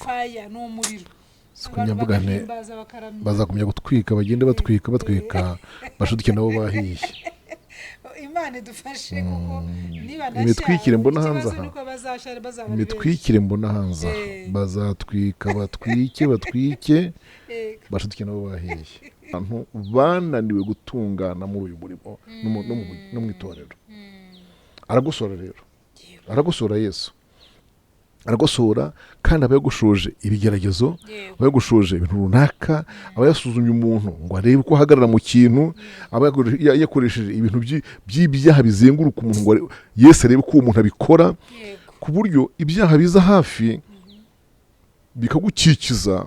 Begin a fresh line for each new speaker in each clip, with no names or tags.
Fire ni umuriro.
Siko
Abantu
njya mvuga nti
bagahimbaza, bakaramya.
Bazagumya gutwika, bagende batwika batwika, bashuduke nabo bahiye.
Imana idufashe, kuko niba
Imitwikire mbona hanze
ikibazo
aha.
nuko bazasha bazaba ari benshi.
Imitwikire mbona hanze aha, bazatwika, batwike batwike, bashuduke nabo bahiye. Abantu bananiwe gutungana muri uyu murimo no mu itorero. Aragosora rero, aragosora. Yesu aragosora, kandi aba yagoshoje ibigeragezo, aba yagoshoje ibintu runaka, aba yasuzumye umuntu ngo arebe uko ahagarara mu kintu, aba yakoresheje ibintu by'ibyaha bizenguruka umuntu ngo Yesu arebe ko uwo muntu abikora, ku buryo ibyaha biza hafi bikagukikiza,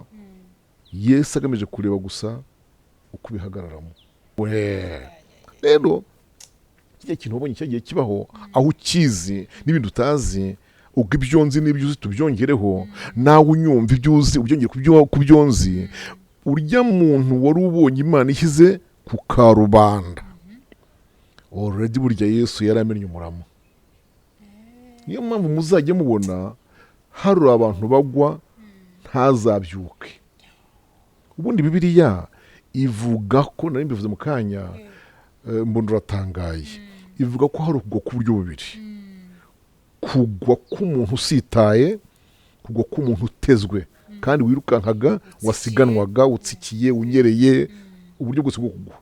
Yesu agamije kureba gusa uko ubihagararamo. We rero, kijya kintu wabonye cyagiye kibaho, aho ukizi n'ibindi utazi, ubwo ibyo nzi n'ibyo uzi tubyongereho, nawe unyumva ibyo uzi ubyongere ku byo nzi. Urya muntu wari ubonye Imana ishyize ku karubanda already, burya Yesu yari amennye umurama. Niyo mpamvu muzajya mubona hari abantu bagwa ntazabyuke. Ubundi Bibiliya ivuga ko, nari mbivuze mu kanya, mbona uratangaye, ivuga ko hari ukugwa k'uburyo bubiri: kugwa k'umuntu usitaye, kugwa k'umuntu utezwe kandi wirukankaga, wasiganwaga, utsikiye, unyereye, uburyo bwose bwo kugwa.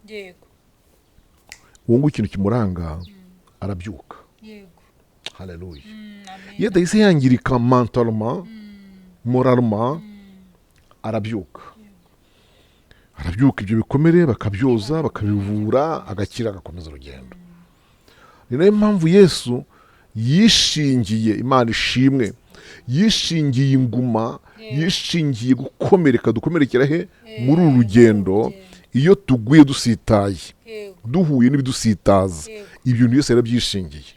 Uwo nguwo ikintu kimuranga, arabyuka. Haleluya!
Amen.
Iyo adahise yangirika mentalement, moralement, arabyuka, arabyuka, ibyo bikomere bakabyoza, bakabivura, agakira, agakomeza urugendo. Ni nayo mpamvu Yesu yishingiye, Imana ishimwe, yishingiye inguma, yishingiye gukomereka. Dukomerekera he muri uru rugendo? Iyo tuguye dusitaye, duhuye n'ibidusitaza, ibyo bintu byose yarabyishingiye.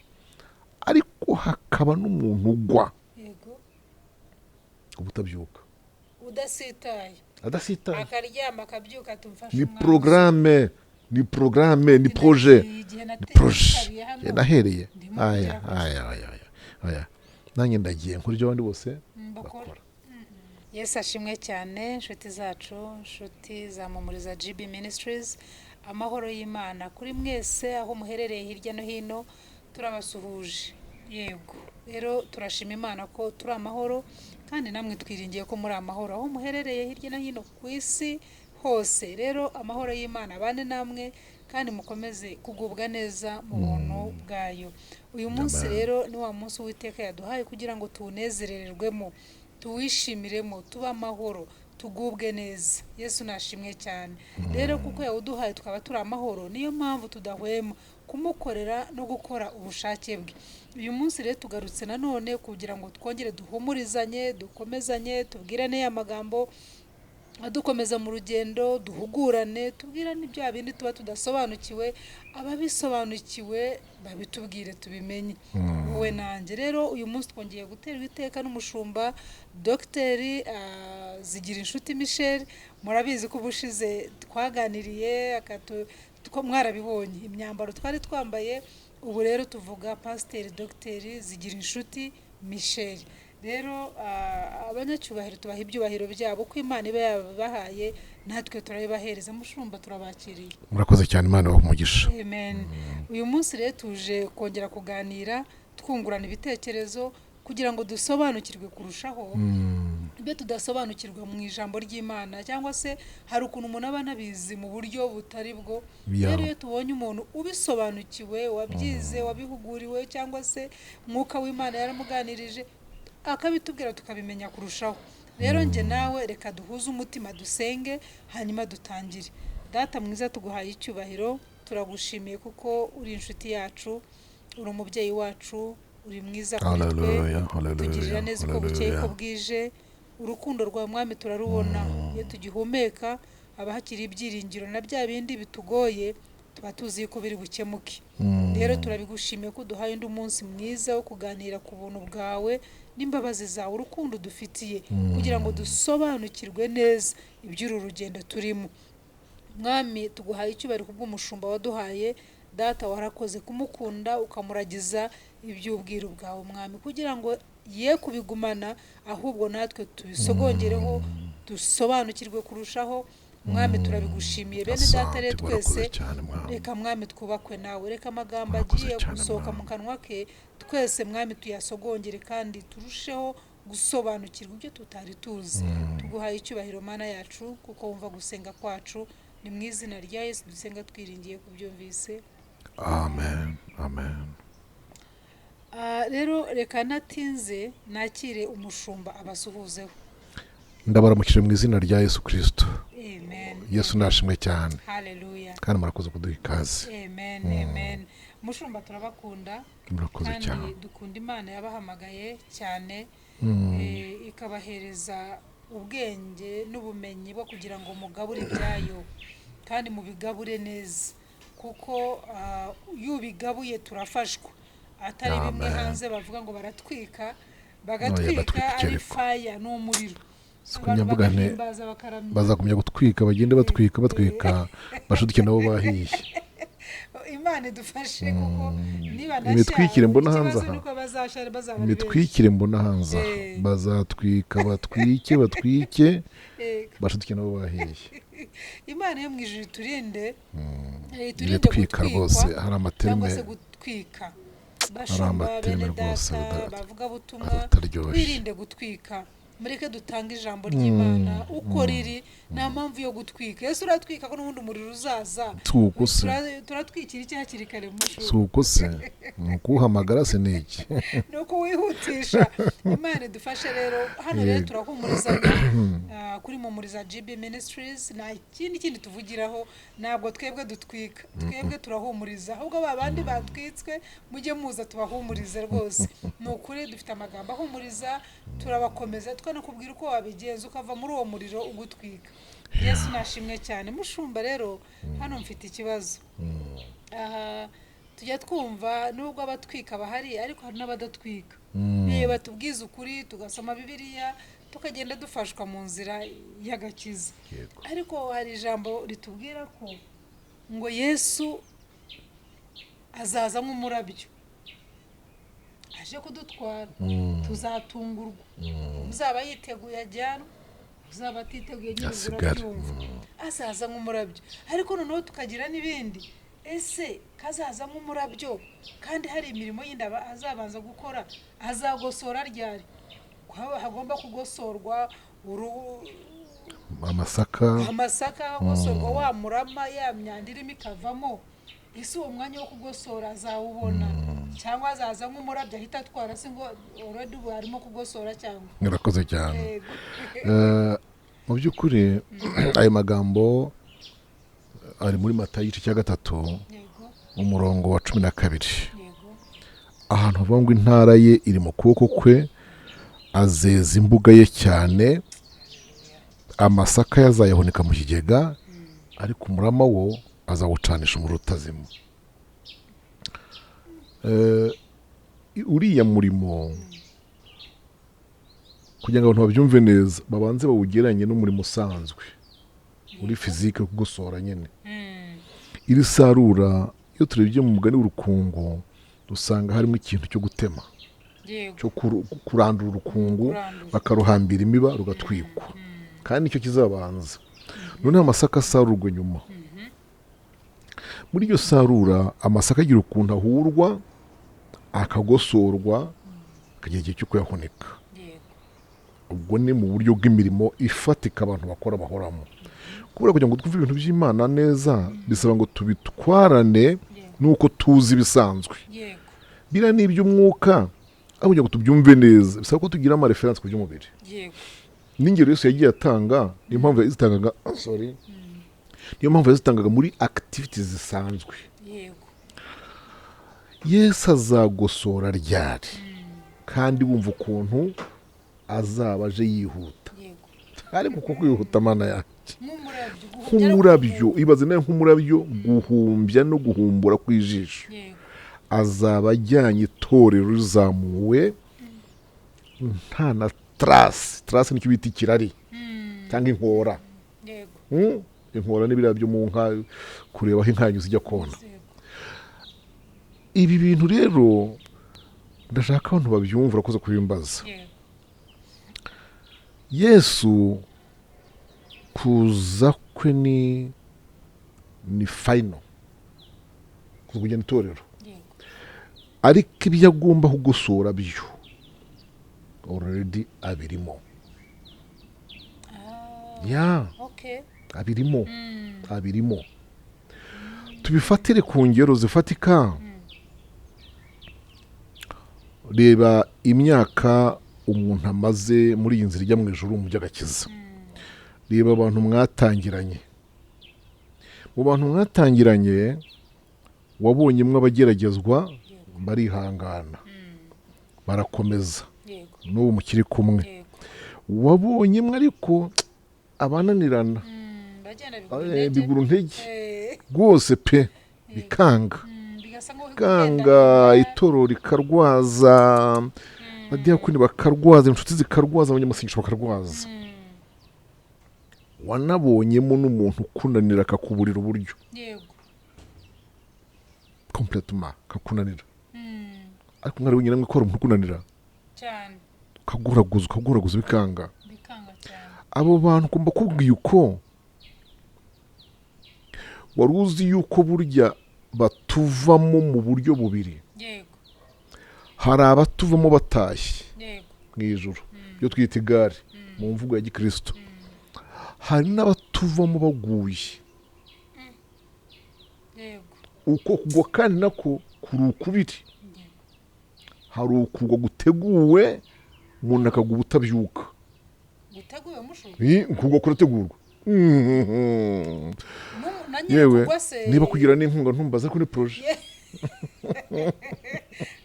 Ariko hakaba n'umuntu ugwa ubutabyuka,
Udasitaye.
Adasitaye.
Akaryama, akabyuka, tumfashe
Ni
umwanzi.
Programme ni programme, ni projet.
Igihe
Ni projet.
natekariye hano,
Nahereye
ndimo
aya
kugera
aya aya aya aya, nanjye ndagiye nkora ibyo abandi bose
bakora.
Bakora.
Yesu ashimwe cyane, inshuti zacu, inshuti za Mumuriza GB Ministries. Amahoro y'Imana kuri mwese aho muherereye hirya no hino, turabasuhuje. Yego rero, turashima Imana ko turi amahoro, kandi namwe twiringiye ko muri amahoro aho muherereye hirya no hino ku isi hose. Rero amahoro y'Imana abane namwe, kandi mukomeze kugubwa neza mu buntu bwayo. Uyu munsi
Amen.
rero ni wa munsi Uwiteka yaduhaye kugira ngo tuwunezererwemo, tuwishimiremo, tube amahoro, tugubwe neza. Yesu nashimwe cyane rero kuko yawuduhaye tukaba turi amahoro. Niyo mpamvu tudahwema kumukorera no gukora ubushake bwe. Uyu munsi rero tugarutse nanone kugira ngo twongere duhumurizanye, dukomezanye, tubwirane ya magambo adukomeza mu rugendo, duhugurane, tubwirane bya bindi tuba tudasobanukiwe, ababisobanukiwe babitubwire tubimenye, wowe nanjye. Rero uyu munsi twongeye guterwa iteka n'umushumba Dogiteri Zigira Inshuti Michel. Murabizi ko ubushize twaganiriye, mwarabibonye imyambaro twari twambaye. Ubu rero tuvuga Pasiteri Dogiteri Zigira Inshuti Michel. Rero abanyacyubahiro tubaha ibyubahiro byabo uko Imana iba yabahaye, natwe turabibahereza. Mushumba, turabakiriye.
Murakoze cyane, Imana ibahe umugisha.
Amen. Uyu munsi rero tuje kongera kuganira, twungurana ibitekerezo kugira ngo dusobanukirwe kurushaho ibyo tudasobanukirwa mu ijambo ry'Imana, cyangwa se hari ukuntu umuntu aba anabizi mu buryo butari bwo. Rero iyo tubonye umuntu ubisobanukiwe, wabyize, wabihuguriwe, cyangwa se Mwuka w'Imana yaramuganirije akabitubwira, tukabimenya kurushaho. Rero njye nawe reka duhuze umutima, dusenge, hanyuma dutangire. Data mwiza, tuguhaye icyubahiro, turagushimiye kuko uri inshuti yacu, uri umubyeyi wacu, uri mwiza kuri twe.
Hallelujah, hallelujah,
Tugirira neza uko bukeye uko
hallelujah.
bwije. Urukundo rwawe, Mwami, turarubona. Iyo tugihumeka haba hakiri ibyiringiro, na bya bindi bitugoye tuba tuzi ko biri bukemuke. Rero turabigushimiye ko uduhaye undi munsi mwiza wo kuganira ku buntu bwawe n'imbabazi zawe, urukundo dufitiye, kugira ngo dusobanukirwe neza iby'uru rugendo turimo. Mwami, tuguhaye icyubahiro kubw'umushumba waduhaye. Data, warakoze kumukunda, ukamuragiza iby'ubwiru bwawe, Mwami, kugira ngo Ye kubigumana, ahubwo natwe tubisogongereho, dusobanukirwe kurushaho. Mwami, turabigushimiye. Bene data rero
Asante, warakoze
twese,
cyane Mwami.
reka Mwami twubakwe nawe. Reka amagambo
Warakoze
agiye
cyane,
gusohoka
Mwami.
mu kanwa ke, twese Mwami tuyasogongere kandi turusheho gusobanukirwa ibyo tutari tuzi. Tuguhaye icyubahiro, Mana yacu, kuko wumva gusenga kwacu. Ni mu izina rya Yesu dusenga twiringiye kubyumvise.
Amen, amen.
Rero reka natinze nakire umushumba abasuhuzeho.
Ndabaramukije mu izina rya Yesu Kirisito.
Amen.
Yesu nashimwe cyane.
Haleluya.
Kandi murakoze kuduha ikaze.
Amen, amen. Mushumba, turabakunda.
Murakoze
Kandi
cyane.
dukunda Imana yabahamagaye cyane, ikabahereza ubwenge n'ubumenyi bwo kugira ngo mugabure ibyayo kandi mubigabure neza, kuko iyo ubigabuye turafashwa, atari bimwe
Amen.
hanze bavuga ngo baratwika, bagatwika
Batwika iki
ari
ariko?
faya, ni umuriro.
Si
Abantu
kunyamvuga nti
bagahimbaza, bakaramya.
Bazakumya gutwika, bagende batwika batwika, bashuduke nabo bahiye.
Imana idufashe, kuko niba nashya
Imitwikire mbona hanze
ikibazo
aha.
nuko bazasha bazaba ari benshi.
Imitwikire mbona hanze aha, bazatwika, batwike batwike, bashuduke nabo bahiye.
Imana yo mu ijuru iturinde, iturinde
Iratwika
gutwikwa
rwose, hari
cyangwa
amaterme
se gutwika. Bashumba,
amaterme
bene
rwose
data, bavugabutumwa,
ataryoshye.
twirinde gutwika. Mureke dutange ijambo ry'Imana uko riri. Nta mpamvu yo gutwika. Ese uratwika ko n'ubundi umuriro uzaza?
Si uko se?
Turatwikira iki hakiri kare,
Si
mushumba?
uko se? Ni ukuwuhamagara se? Ni iki?
Ni uko wihutisha. Imana idufashe rero. Hano rero turahumurizanya kuri Mumuriza GB Ministries. Nta kindi tuvugiraho, ntabwo twebwe dutwika, twebwe turahumuriza. Ahubwo ba bandi batwitswe, mujye muza tubahumurize rwose. Ni ukuri dufite amagambo ahumuriza, turabakomeza, tukanakubwira uko wabigenza ukava muri uwo muriro ugutwika. Yesu nashimwe cyane. Mushumba, rero hano mfite ikibazo. Aha tujya twumva nubwo abatwika bahari, ariko hari n'abadatwika. Niyo batubwiza ukuri, tugasoma Bibiliya, tukagenda dufashwa mu nzira y'agakiza. Ariko hari ijambo ritubwira ko ngo Yesu azaza nk'umurabyo aje kudutwara, tuzatungurwa. Uzaba yiteguye ajyanwa, uzaba atiteguye nyine ubwo
Asigare.
urabyumva. Azaza nk'umurabyo, ariko noneho tukagira n'ibindi. Ese kazaza nk'umurabyo kandi hari imirimo yindi azabanza gukora? Azagosora ryari? Ko hagomba kugosorwa
Amasaka.
Amasaka agosorwa, wa murama, ya myanda irimo ikavamo. Ese uwo mwanya wo kugosora azawubona, cyangwa azaza nk'umurabyo ahita atwara? Se ngo already ubu arimo kugosora cyangwa?
Murakoze cyane.
Yego.
Mu by'ukuri ayo magambo ari muri Matayo igice cya 3, umurongo wa 12, ahantu havuga ngo intara ye iri mu kuboko kwe, azeza imbuga ye cyane, amasaka ye azayahunika mu kigega, ariko umurama wo azawucanisha umuriro utazima. Uriya murimo, kugira ngo abantu babyumve neza, babanze bawugereranye n'umurimo usanzwe muri physique wo kugosora nyine. Iri sarura, iyo turebye mu mugani w'urukungu, dusanga harimo ikintu cyo gutema, cyo kurandura urukungu,
Kurandura.
bakaruhambira imiba, rugatwikwa, kandi nicyo kizabanza. Noneho amasaka asarurwa nyuma. Muri iryo sarura, amasaka agira ukuntu ahurwa, akagosorwa, akagera igihe cyo kuyahunika. Ubwo ni mu buryo bw'imirimo ifatika abantu bakora bahoramo. Kubera kugira ngo twumve ibintu by'Imana neza, bisaba ngo tubitwarane n'uko tuzi ibisanzwe. Biriya ni iby'umwuka, aho kugira ngo tubyumve neza bisaba ko tugira ama références ku by'umubiri. N'ingero Yesu yagiye atanga, niyo mpamvu yazitangaga, sorry, niyo mpamvu yazitangaga muri activities zisanzwe. Yesu azagosora ryari kandi wumva ukuntu azaba aje yihuta? Ariko uko kwihuta, Mana yanjye!
Nk'umurabyo, guhumbya no
Nk'umurabyo.
guhumbya.
Ibaze nawe, nk'umurabyo, guhumbya no guhumbura kw'ijisho. Azaba ajyanye itorero rizamuwe, nta na trace. Trace nicyo bita ikirari cyangwa inkora. Inkora ni biriya byo mu nka, kureba aho inka yanyuze ijya kona. Ibi bintu rero Ndashaka abantu babyumva, urakoze kubimbaza.
Yego.
Yesu kuza kwe ni final, kuza kugena itorero.
Yego.
Ariko ibyo agomba kugosora byo already abirimo.
Ah,
ya.
Okay.
Abirimo. Abirimo. Tubifatire ku ngero zifatika. Reba imyaka umuntu amaze muri iyi nzira ijya mu ijuru mu by'agakiza. Reba abantu mwatangiranye. Mu bantu mwatangiranye wabonyemo abageragezwa, barihangana, barakomeza,
Yego.
n'ubu mukiri kumwe.
Yego.
Wabonyemo ariko abananirana,
Bagenda bigura intege.
Bigura intege rwose pe, bikanga.
Bigasa nkaho
Bikanga, itorero rikarwaza, abadiyakoni bakarwaza, inshuti zikarwaza, abanyamasengesho bakarwaza. Wanabonyemo n'umuntu ukunanira, akakuburira uburyo,
Yego.
complètement akakunanira. Ariko mwari wenyine mwe ko hari umuntu ukunanira,
Cyane.
ukaguraguza, ukaguraguza, bikanga.
Bikanga cyane.
Abo bantu ugomba kubwira uko wari uzi yuko burya batuvamo mu buryo bubiri.
Yego.
Hari abatuvamo batashye
Yego.
mu ijuru, ibyo twita igare mu mvugo ya gikristo. Hari n'abatuvamo baguye.
Yego.
Uko kugwa kandi nako kuri ukubiri.
Yego.
Hari ukugwa guteguwe, umuntu akagwa ubutabyuka.
Guteguwe mushu.
Kugwa kurategurwa.
Na nyiri
Yewe,
kugwa se.
niba kugira n'inkunga ntumbaza ko ni projet.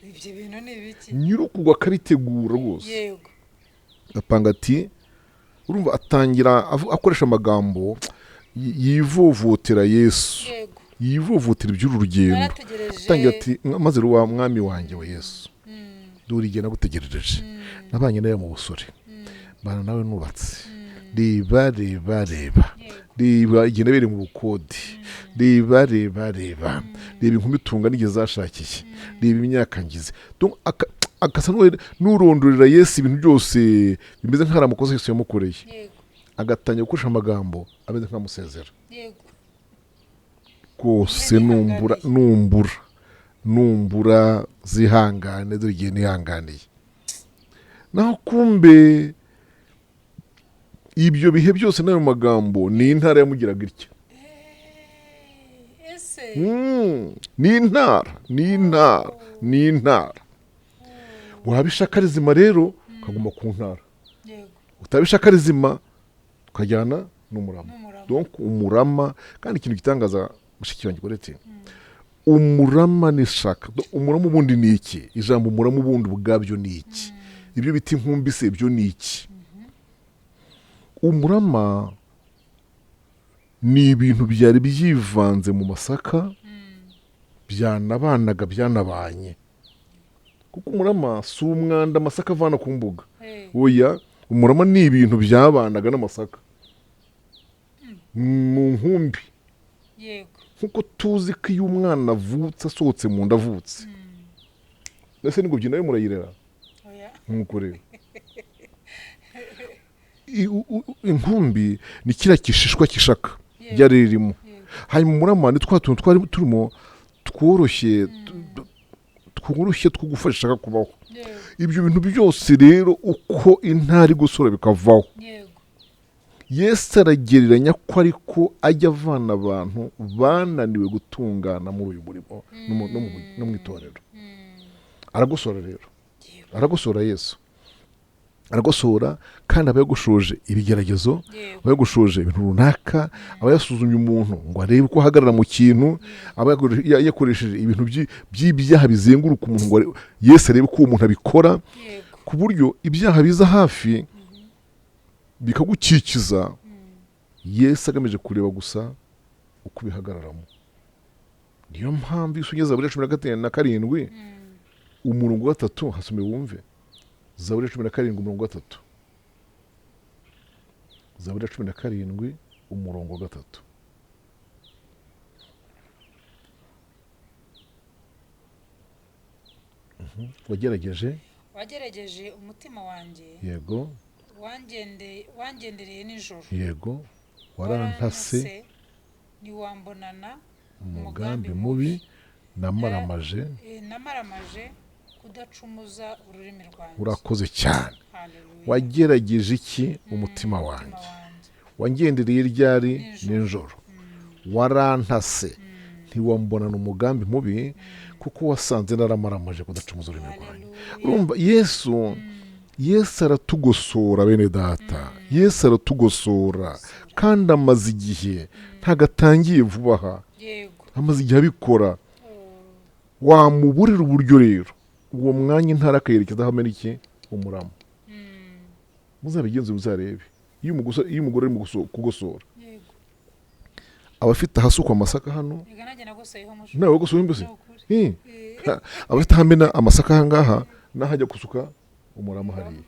Ibyo bintu ni ibiki?
Nyir'ukugwa akabitegura rwose.
Yego.
Apanga ati, urumva atangira akoresha amagambo yivovotera Yesu,
Yego.
yivovotera iby'uru rugendo.
Narategereje.
Atangira ati: "Maze wa mwami wanjye wa Yesu, dore igihe nagutegerereje, nabanye nawe mu busore, mbana nawe nubatse, reba, reba, reba."
Yego.
Reba igihe nabereye mu bukode, reba, reba, reba, reba inkumi tunga n'igihe zashakiye, reba imyaka ngize. Donc, agasa n'urondorera Yesu ibintu byose bimeze nk'aho ari amakosa Yesu yamukoreye.
Yego.
Agatangira gukoresha amagambo ameze nk'amusezera.
Yego.
Rwose numbura, numbura, numbura, zihangane, dore igihe nihanganiye. Naho kumbe ibyo bihe byose n'ayo magambo ni intara yamugiraga itya.
Ese.
Ni intara, ni intara, ni intara. Wabishaka rizima rero ukaguma ku ntara,
Yego.
utabishaka rizima ukajyana n'umurama.
N'umurama.
Donc umurama, kandi ikintu gitangaza, mushiki wanjye Gorete, umurama ni shaka. Umurama ubundi ni iki? Ijambo umurama ubundi ubwabyo ni iki? Ibyo bita inkumbi se ibyo ni iki? Umurama ni ibintu byari byivanze mu masaka, byanabanaga, byanabanye, kuko umurama si umwanda amasaka avana ku mbuga. Oya, umurama ni ibintu byabanaga n'amasaka mu nkumbi.
Yego.
Nkuko tuzi ko iyo umwana avutse, asohotse mu nda avutse, mbese n'ingobyi nayo murayirera?
Oya.
Nk'uko rero inkumbi ni kiriya gishishwa cy'ishaka ryari ririmo.
Yego.
Hanyuma umurama ni twa tuntu twari turimo tworoshye, tworoshye two gufasha ishaka kubaho.
Yego.
Ibyo bintu byose rero uko intara igosora bikavaho.
Yego.
Yesu aragereranya ko ariko ajya avana abantu bananiwe gutungana muri uyu murimo no mu itorero. Aragosora rero.
Yego.
Aragosora, Yesu aragosora, kandi aba yagoshoje ibigeragezo,
Yego.
aba yagoshoje ibintu runaka, aba yasuzumye umuntu ngo arebe uko ahagarara mu kintu, aba yakoresheje ibintu by'ibyaha bizenguruka umuntu ngo Yesu arebe ko uwo muntu abikora,
Yego.
ku buryo ibyaha biza hafi bikagukikiza, Yesu agamije kureba gusa uko ubihagararamo. Niyo mpamvu iyo usomye Zaburi ya 17 umurongo wa 3, hasome wumve. Zaburi ya 17 umurongo wa 3. Zaburi ya 17 umurongo wa 3. Wagerageje.
Wagerageje umutima wanjye.
Yego.
Wangendereye nijoro.
Yego, warantase.
Ntiwambonana
umugambi mubi, namaramaje.
Namaramaje kudacumuza ururimi rwanjye.
Urakoze cyane.
Haleluya.
Wagerageje iki? Umutima
Umutima
wanjye.
wanjye.
Wangendereye ryari?
Nijoro.
Nijoro. Warantase, ntiwambonana umugambi mubi, kuko wasanze naramaramaje kudacumuza ururimi rwanjye.
Haleluya.
Urumva Yesu aratugosora, bene data. Yesu aratugosora kandi amaze igihe, ntabwo atangiye vuba aha. Amaze igihe abikora. Wamuburira uburyo rero, uwo mwanya intara akayerekeza aho amena iki? Umurama. Muzabigenze, muzarebe iyo umugore arimo kugosora, aba afite ahasukwa amasaka hano.
Reka nanjye nagosoyeho mujo.
Nawe wagosoye mbese?
Ni ukuri.
Aba afite aho amena amasaka aha ngaha n'ahajya gusuka umurama hariya.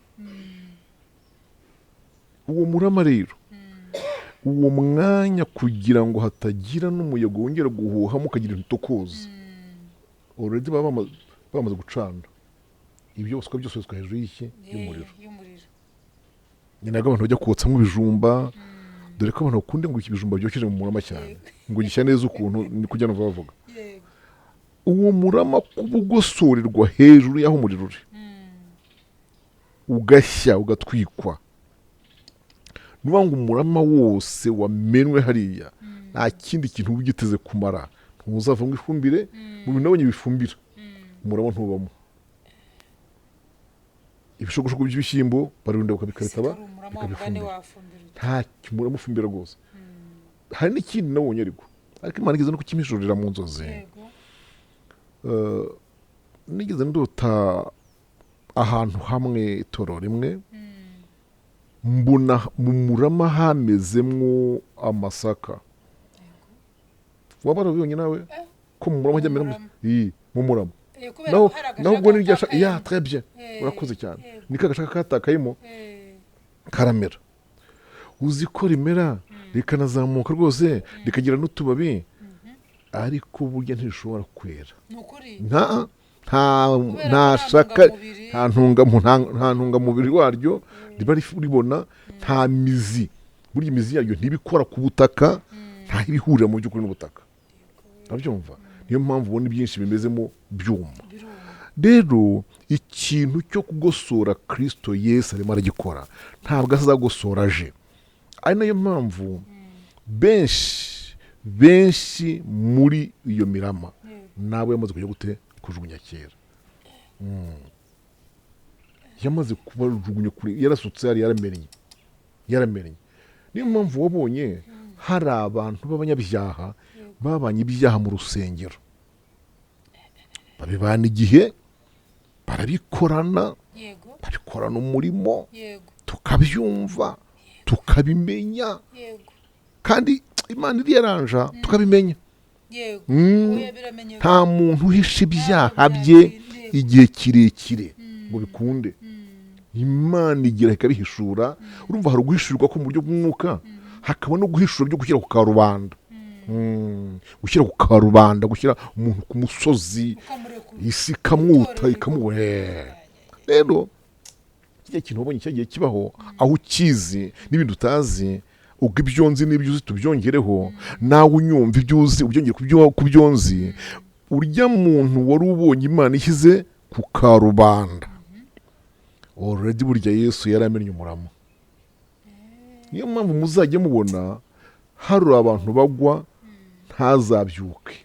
Uwo murama rero, uwo mwanya, kugira ngo hatagira n'umuyaga wongera guhuhamo ukagira ibintu utokoza, already baba bamaze gucana. Ibyo basuka byose bisuka hejuru y'iki? Y'umuriro.
Y'umuriro.
Ni nabwo abantu bajya kotsamo ibijumba, dore ko abantu bakunda ngo ibijumba byokeje mu murama cyane, ngo gishya neza ukuntu, ni kujya numva bavuga. Uwo murama kuba ugosorerwa hejuru y'aho umuriro uri, ugashya, ugatwikwa, ni ukuvuga ngo umurama wose wamenwe hariya nta kindi kintu uba ugiteze kumara, ntuzavamo ifumbire. Mu bintu nabonye bifumbira, umurama ntubamo. Ibishogoshogo by'ibishyimbo bararunda bakabikarita.
Ese kari umurama wa mugani
Bikabifumbira.
Wafumbira ute?
Nta umurama ufumbira rwose. Hari n'ikindi nabonye, ariko Imana igeze no kukimpishurira mu nzozi. Nigeze ndota ahantu hamwe, itorero rimwe, mbona mu murama hamezemwo amasaka. Waba warabibonye nawe ko mu murama hajya hameramo?
Murama.
Ii, mu murama.
Kubera
Naho
ko hari
naho ubwo
agashaka
ni rya shaka ya
katakayemo.
Très bien. Urakoze cyane. Ni ka gashaka katakayemo, karamera. Uzi ko rimera rikanazamuka rwose, rikagira n'utubabi, ariko burya ntirishobora kwera.
Ni ukuri.
Nta nta
Kubera
nta
ko nta
shaka
ntungamubiri.
nta ntungamubiri waryo riba ribona, nta mizi. Burya imizi yaryo ntibikora ku butaka, nta ibihurira mu by'ukuri n'ubutaka, urabyumva? Niyo mpamvu ubona ibyinshi bimezemo byuma.
Biruma.
Rero ikintu cyo kugosora, Kirisito Yesu arimo aragikora, ntabwo azagosora aje. Ari nayo mpamvu benshi benshi muri iyo mirama nabo yamaze kujya gute? Kujugunya kera. Yamaze kubajugunya kure, yarasutse yari yaramennye, yaramennye. Niyo mpamvu wabonye hari abantu b'abanyabyaha babanye ibyaha mu rusengero, babibana igihe, barabikorana, babikorana umurimo, tukabyumva, tukabimenya, kandi Imana iriyaranja tukabimenya.
Oya, biramenyekana.
Nta muntu uhisha ibyaha bye igihe kirekire ngo bikunde. Imana igira ikabihishura. Urumva hari uguhishurirwa ko mu buryo bw'umwuka, hakaba no guhishura byo gushyira ku karubanda. Gushyira ku karubanda, gushyira umuntu ku musozi,
Ukamurekura.
isi ikamwuta,
Itorero.
ikamuha. Rero kijya kintu wabonye cyagiye kibaho, aho ukizi n'ibindi utazi, ubwo ibyo nzi n'ibyo uzi tubyongereho, nawe unyumva ibyo uzi ubyongere ku byo nzi. Urya muntu wari ubonye Imana ishyize ku karubanda, already burya Yesu yari amennye umurama. Niyo mpamvu muzajya mubona hari abantu bagwa ntazabyuke.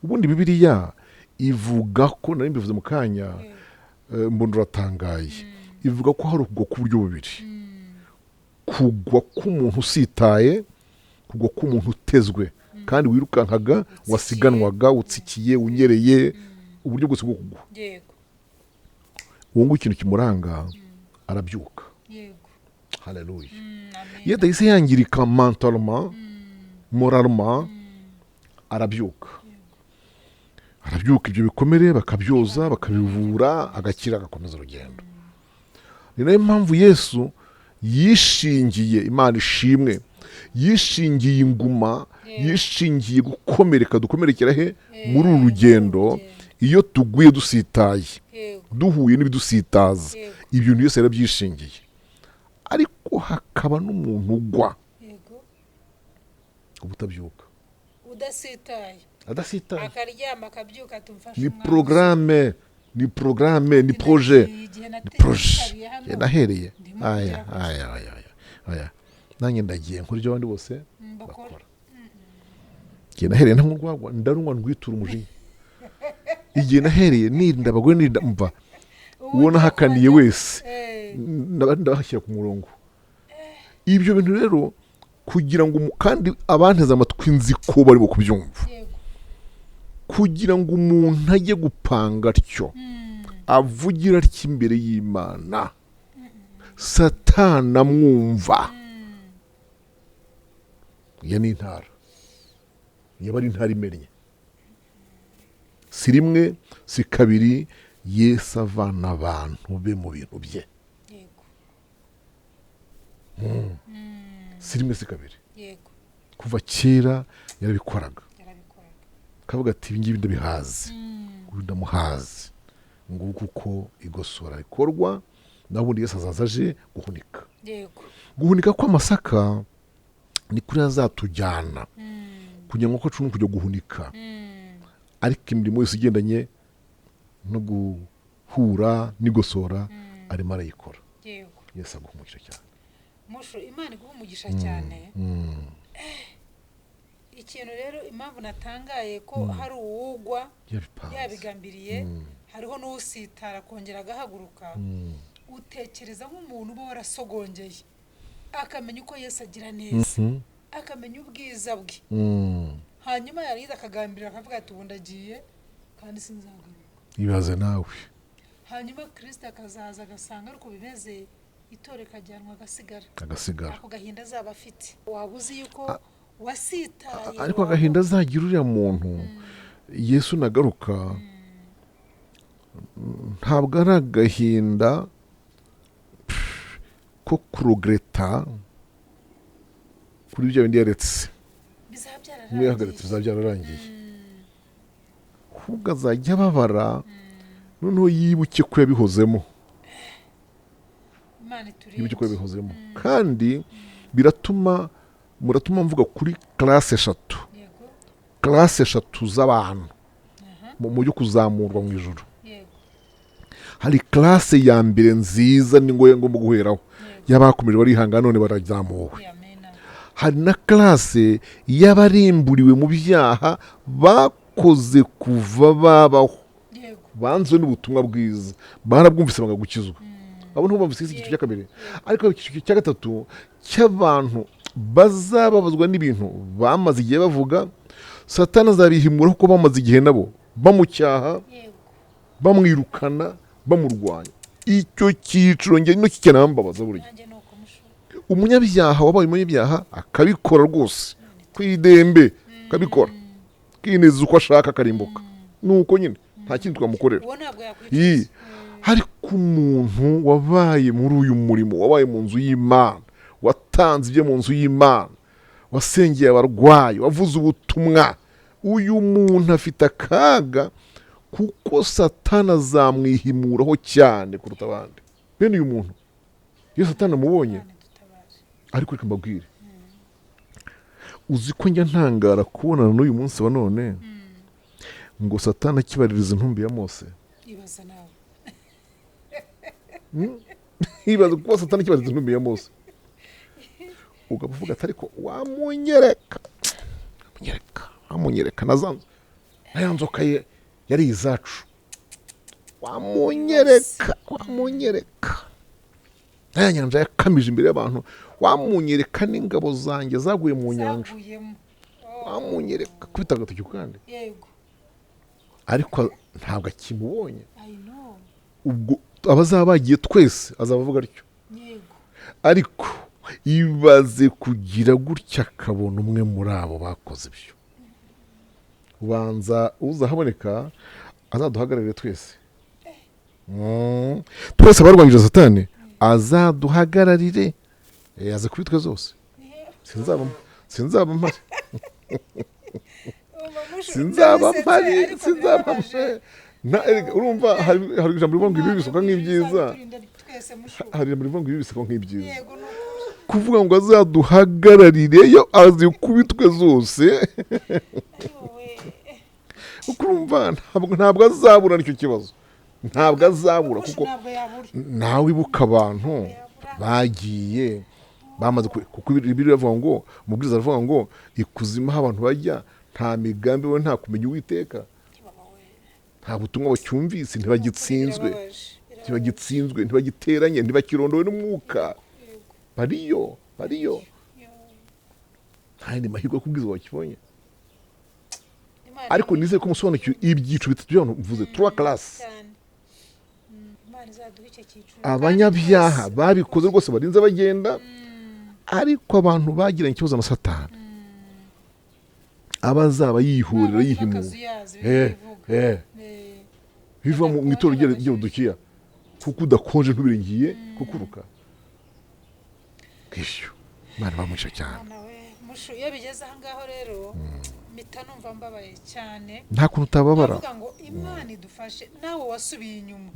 Ubundi Bibiliya ivuga ko, nari mbivuze mu kanya, mbona uratangaye, ivuga ko hari ukugwa k'uburyo bubiri: kugwa k'umuntu usitaye, kugwa k'umuntu utezwe kandi wirukankaga, wasiganwaga, utsikiye, unyereye, uburyo bwose bwo kugwa. Uwo nguwo ikintu kimuranga, arabyuka. Haleluya.
Amen.
Iyo adahise yangirika mentalement, moralement, arabyuka, arabyuka, ibyo bikomere bakabyoza, bakabivura, agakira, agakomeza urugendo. Ni nayo mpamvu Yesu yishingiye, Imana ishimwe, yishingiye inguma, yishingiye gukomereka. Dukomerekera he muri uru rugendo?
Rugendo.
Iyo tuguye dusitaye,
Yego.
duhuye n'ibidusitaza,
Yego.
ibintu byose yarabyishingiye. Ariko hakaba n'umuntu ugwa
Yego.
ubutabyuka,
Udasitaye.
Adasitaye.
Akaryama, akabyuka, tumfashe
Ni
umwanzi.
programme, ni programme, ni projet.
Igihe
Ni projet.
natabiye hano,
Njye nahereye
ndimo
aya
kugera
aya aya aya aya, nanjye ndagiye nkora ibyo abandi bose
bakora.
Bakora. Igihe nahereye ntanywa urwagwa, ndarunywa ndwitura umujinya. Igihe nahereye nirinda abagore, nirinda, mva, uwo nahakaniye wese ndabashyira ku murongo. Ibyo bintu rero kugira ngo kandi abanteze amatwi nzi ko barimo kubyumva,
Yego.
kugira ngo umuntu ajye gupanga atyo, avugira atyo imbere y'Imana, Satana amwumva, iyo ni intara, yaba ari intara imennye. Si rimwe, si kabiri, Yesu avana abantu be mu bintu bye.
Yego.
Si rimwe, si kabiri.
Yego.
Kuva kera yarabikoraga.
Yarabikoraga.
Akavuga ati: "Ibi ngibi ndabihazi, uyu ndamuhazi." Nguko uko igosora rikorwa. Naho ubundi Yesu azaza aje guhunika.
Yego.
Guhunika kw'amasaka ni kuri azatujyana kugira ngo ko kujya guhunika, ariko imirimo yose igendanye no guhura n'igosora arimo arayikora.
Yego.
Yesu aguha umugisha cyane.
Mushu, Imana iguha umugisha cyane. Ikintu rero, impamvu natangaye ko hari uwugwa
Yabipanze.
yabigambiriye, hariho n'usitara akongera agahaguruka. Utekereza nk'umuntu uba warasogongeye, akamenya uko Yesu agira neza, akamenya ubwiza bwe, hanyuma yarangiza akagambirira, akavuga ati: "Ubu ndagiye kandi sinzagaruka."
Ibaze nawe.
Hanyuma Kirisita akazaza agasanga ariko bimeze, itorero rikajyanwa, agasigara.
Agasigara.
Ako gahinda azaba afite, waba uzi yuko wasitaye.
Ariko agahinda azagira uriya muntu, Yesu nagaruka, ntabwo ari agahinda ko kuregretta kuri bya bindi yaretse.
Bizaba
Niba yahagaritse,
byararangiye.
bizaba byararangiye. Ahubwo azajya ababara noneho yibuke ko yabihozemo.
Imana iturinde.
Yibuke ko yabihozemo. Kandi biratuma, muratuma mvuga kuri classe eshatu.
Yego.
Classe eshatu z'abantu mu byo kuzamurwa mu ijuru.
Yego.
Hari classe ya mbere nziza, ni ngombwa, ngomba guheraho, y'abakomeje barihangana none barazamuwe.
Amena.
Hari na classe y'abarimburiwe mu byaha bakoze kuva babaho,
Yego.
banzwe n'ubutumwa bwiza, barabwumvise banga gukizwa. Abo ntabwo bumvise icyiciro cya kabiri. Ariko icyiciro cya gatatu cy'abantu bazababazwa n'ibintu bamaze igihe bavuga, Satani azabihimura kuko bamaze igihe nabo bamucyaha,
Yego.
bamwirukana, bamurwanya. Icyo cyiciro njye no kikanambabaza burya.
Nanjye ni uko, mushu.
Umunyabyaha wabaye umunyabyaha akabikora rwose ku idembe, akabikora kineza uko ashaka, akarimbuka, nuko nyine nta kindi twamukorera.
Uwo ntabwo
Ii.
yakwicuza.
Ariko umuntu wabaye muri uyu murimo, wabaye mu nzu y'Imana, watanze ibyo mu nzu y'Imana, wasengeye abarwayi, wavuze ubutumwa, uyu muntu afite akaga kuko Satani azamwihimuraho cyane kuruta abandi. Bene uyu muntu iyo Satani amubonye
Imana idutabare.
Ariko reka mbabwire, uzi ko njya ntangara kubonana n'uyu munsi wa none ngo Satani akibaririza intumbi ya Mose?
Ibaza nawe.
Ibaza kuba Satani akibaririza intumbi ya Mose, ugapfa uvuga ati: "Ariko wamunyereka, wamunyereka, wamunyereka na za na ya nzoka ye yari izacu, wamunyereka, wamunyereka na ya nyanja yakamije imbere y'abantu, wamunyereka n'ingabo zanjye zaguye mu nyanja,
Zaguyemo. Oh,
wamunyereka." Kubita agatoki ku kandi.
Yego.
Ariko ntabwo akimubonye.
I know.
Ubwo abazaba bagiye twese azaba avuga atyo.
Yego.
Ariko ibaze kugira gutya akabona umwe muri abo bakoze ibyo. Ubanza uzahaboneka azaduhagararire twese. Twese abarwanyije Satani azaduhagararire. Aze kuri twe zose, sinzaba mpari.
Umva, mushu,
Sinzaba
ndabisetse,
mpari.
ariko
Sinzaba
birababaje.
mpari. Erega, urumva hari ijambo rivuga ngo ibibi bisohoka nk'ibyiza.
Izaturinde twese, mushu.
Hari ijambo rivuga ngo ibibi bisohoka nk'ibyiza.
Yego, ni ukuri.
Kuvuga ngo azaduhagararireyo azikubitwe zose.
Ayowe.
Kuko urumva ntabwo azabura nicyo kibazo, ntabwo azabura.
Mushu,
Kuko
ntabwo yabura.
Nawe ibuka abantu bagiye bamaze kuko Bibiliya iravuga ngo, umubwiriza aravuga ngo ikuzimu aho abantu bajya nta migambi we, nta kumenya Uwiteka, nta butumwa bacyumvise, ntibagitsinzwe.
Birababaje, birababaje.
Ntibagitsinzwe, ntibagiteranye, ntibakirondowe n'umwuka. Bariyo, bariyo.
Yo.
Nta yandi mahirwe yo kubwiza bakibonye.
Imana
Ariko nizere ko musobanukiwe ibyiciro bitatu by'abantu mvuze, trois classes.
Cyane. Imana izaduha icyo cyiciro.
Abanyabyaha
Kandi twese.
babikoze rwose barinze bagenda, ariko abantu bagiranye ikibazo na Satani, abazaba yihurira,
Babandi
yihimura.
bakazuyazi, bivuga.
Biva mu itorero ry'Abadukiya, kuko udakonje ntubiringiye kukuruka bwishyu. Imana bamuca cyane.
Mwana we, mushu, iyo bigeze aha ngaho rero mpita numva mbabaye cyane.
Nta kuntu utababara.
Ndavuga ngo Imana idufashe. Nawe wasubiye inyuma,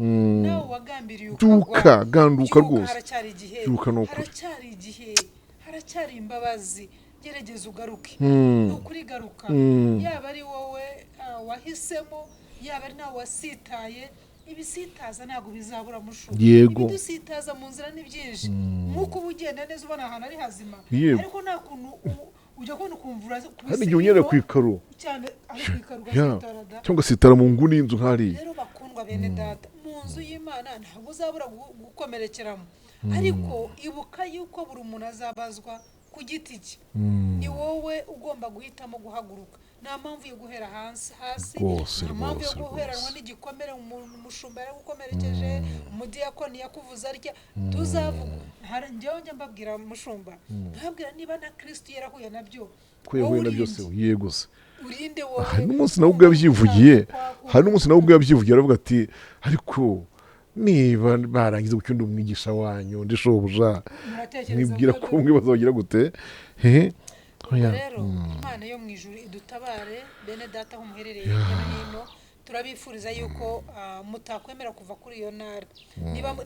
nawe wagambiriye
Byuka,
ukagwa,
ganduka
byuka,
rwose.
Haracyari igihe.
Byuka ni ukuri.
Haracyari igihe, haracyari imbabazi. Gerageza ugaruke. Ni ukuri, garuka. Yaba ari wowe wahisemo, yaba ari nawe wasitaye, ibisitaza ntabwo bizabura, mushu. Ibidusitaza mu nzira ni byinshi. Nk'uko uba ugenda neza ubona ahantu ari hazima, ariko nta kuntu ujya kubona ukumva urakubise
Hari igihe unyerera
ino
ku ikaro.
Cyane, ari ku ikaro
Ya,
ugasitara da.
Cyangwa ugasitara mu nguni y'inzu nk'hariya.
Rero bakundwa bene data, mu nzu y'Imana ntabwo uzabura gukomerekeramo, ariko ibuka yuko buri muntu azabazwa ku giti cye. Ni wowe ugomba guhitamo guhaguruka. Nta mpamvu yo guhera hasi hasi, nta mpamvu yo guheranwa n'igikomere. Umushumba yaragukomerekeje, umudiyakoni yakuvuze arya, tuzavuga. Njyewe njya mbabwira, mushumba, nkabwira niba na Kristo yarahuye nabyo,
Ko yahuye
wowe
na
urinde.
byose, yego se.
Urinde wowe.
Hari n'umunsi nawe ubwo yabyivugiye, hari n'umunsi nawe ubwo yabyivugiye, aravuga ati: "Ariko niba barangiza gutyo, ndi umwigisha wanyu, ndi shobuja,
Muratekereza
mwibwira
ko
ko mwe bazagira gute hehe?" Oya.
Rero Imana yo mu ijuru idutabare. Bene data, aho muherereye hirya no hino, turabifuriza yuko mutakwemera kuva kuri iyo ntara.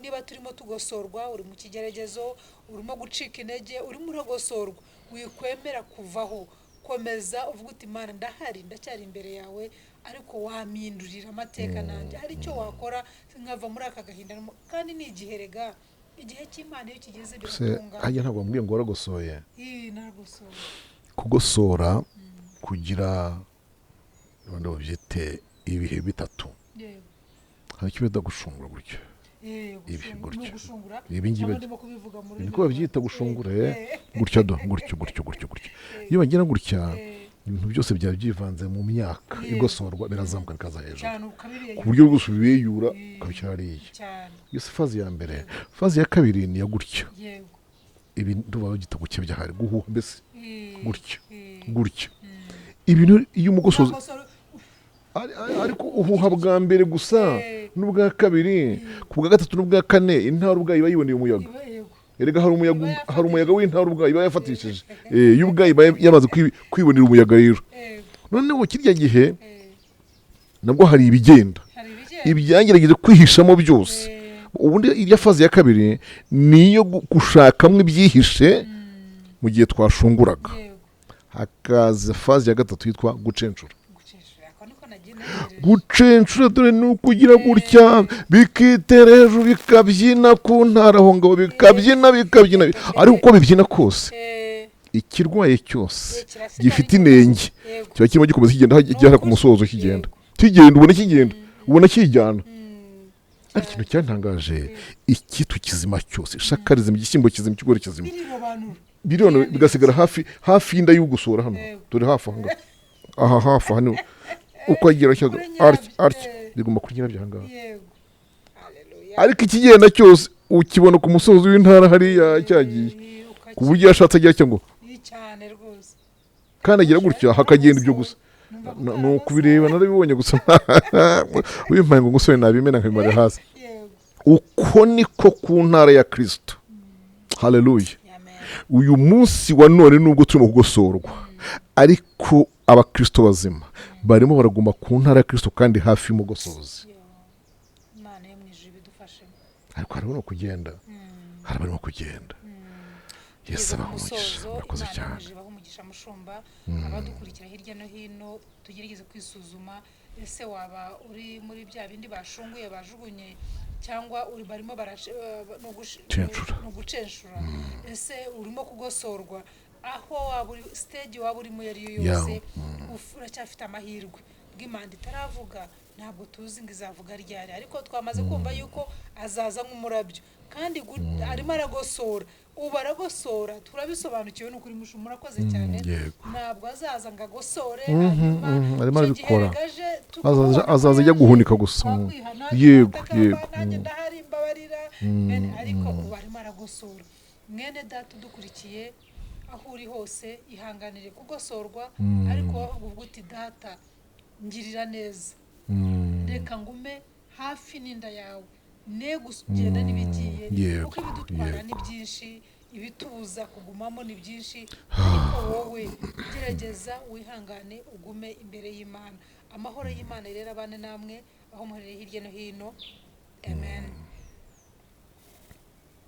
Niba turimo tugosorwa, uri mu kigeragezo, urimo gucika intege, urimo uragosorwa, wikwemera kuvaho. Komeza uvuga uti: "Imana, ndahari, ndacyari imbere yawe, ariko wampindurira amateka nanjye, hari icyo wakora nkava muri aka gahinda." Kandi ni igihe rega, igihe cy'Imana iyo kigeze
Se
biratungana.
Hajya ntabwo wambwiye ngo waragosoye?
Ii, naragosoye.
Kugosora kugira wenda babyite ibihe bitatu. Hari icyo bita gushungura gutya. Ibi, gutya.
Ni ugushungura.
Ibi ngibi.
Cyangwa ndimo kubivuga mu rurimi
Niko babyita, gushungura. Gutya do, gutyo gutyo gutyo gutyo. Iyo bagira gutya, ibintu byose byaba byivanze mu myaka igosorwa birazamuka bikaza hejuru,
Cyane, ukabibeyura.
ku buryo rwose ubibeyura ukabishyira hariya. Iyo si phase ya mbere. Phase ya kabiri ni iya gutya. Ibi ndumva babyita gukebya, hari guhuha mbese, gutya, gutya. Ibintu iyo umugosozi ariko uhuha bwa mbere gusa n'ubwa kabiri, ku bwa gatatu n'ubwa kane intara ubwayo iba yiboneye umuyaga. Erega hari umuyaga, hari umuyaga w'intara ubwayo iba yafatishije. Yo ubwayo iba yamaze kwibonera umuyaga rero. Noneho kirya gihe nabwo hari ibigenda,
Hari ibigenda.
ibyagerageje kwihishamo byose. Ubundi irya phase ya kabiri ni iyo gushakamo ibyihishe mu gihe twashunguraga. Hakaza phase ya gatatu yitwa gucencura.
Gucecura, ako niko nagiye ntegereje.
Gucencura dore ni ukugira gutya, bikitera hejuru, bikabyina ku ntara aho ngaho, bikabyina, bikabyina, ariko uko bibyina kose, ikirwaye cyose
Kirasigara.
gifite inenge kiba kirimo gikomeza kigenda kigera ku musozo, kigenda kigenda, ubona kigenda, ubona kijyana. Ariko ikintu cyantangaje, ikitu kizima cyose, ishaka rizima, igishyimbo kizima, ikigori kizima,
Birirobanura.
Birona bigasigara hafi hafi y'inda y'ugosora hano. Dore hafi aha ngaha, aha hafi aha ni uko agira atya,
Kuri
atya,
nyirabyo.
atya, bigomba kuri nyirabyo aha ngaha.
Yego, haleluya.
Ariko ikigenda cyose ukibona ku musozi w'intara hariya cyagiye, ku buryo iyo ashatse agira atya ngo
Cyane rwose.
kandi agira gutya hakagenda ibyo gusa.
Numva
Ni ukubireba, narabibonye gusa wimpaye ngo ngusore nabimena nkabimara hasi. Uko niko ku ntara ya Kristo, haleluya.
Amen.
Uyu munsi wa none, nubwo turimo kugosorwa, Ariko abakristo bazima barimo baraguma ku ntara ya Kristo kandi hafi y'umugosozi.
Yo. Imana yo mu ijuru ibidufashemo.
Ariko hari abarimo kugenda, hari abarimo kugenda. Yesu
Tugeze ku
abaha umugisha.
musozo.
Murakoze
Imana yo mu
cyane.
ijuru ibahe umugisha, mushumba. Abadukurikira hirya no hino, tugerageze kwisuzuma. Ese waba uri muri bya bindi bashunguye bajugunye, cyangwa uri barimo
Censhura.
ni ugucenshura? Ese urimo kugosorwa? Aho waba uri, stage waba urimo iyo ari yo yose, uracyafite amahirwe bw'imanda itaravuga. Ntabwo tuzi ngo izavuga ryari, ariko twamaze kumva yuko azaza nk'umurabyo, kandi arimo aragosora ubu, aragosora, turabisobanukiwe. Ni ukuri mushu, murakoze cyane. Ntabwo azaza ngo agosore, hanyuma
Arimo
icyo gihe
arabikora.
regaje
Azaza
tukabona
ajya
ko
guhunika
yaje,
gusa.
twakwihana, tukatakamba, nanjye ndahari, mbabarira. Ariko ubu arimo aragosora. Mwene data udukurikiye aho uri hose, ihanganire kugosorwa, ariko uvuga uti: "Data, ngirira neza, reka ngume hafi n'inda yawe, ne kugenda n'ibigiye," kuko ibidutwara ni byinshi, ibitubuza kugumamo ni byinshi, ariko wowe gerageza wihangane, ugume imbere y'Imana. Amahoro y'Imana rero abane namwe aho muherereye hirya no hino. Amen.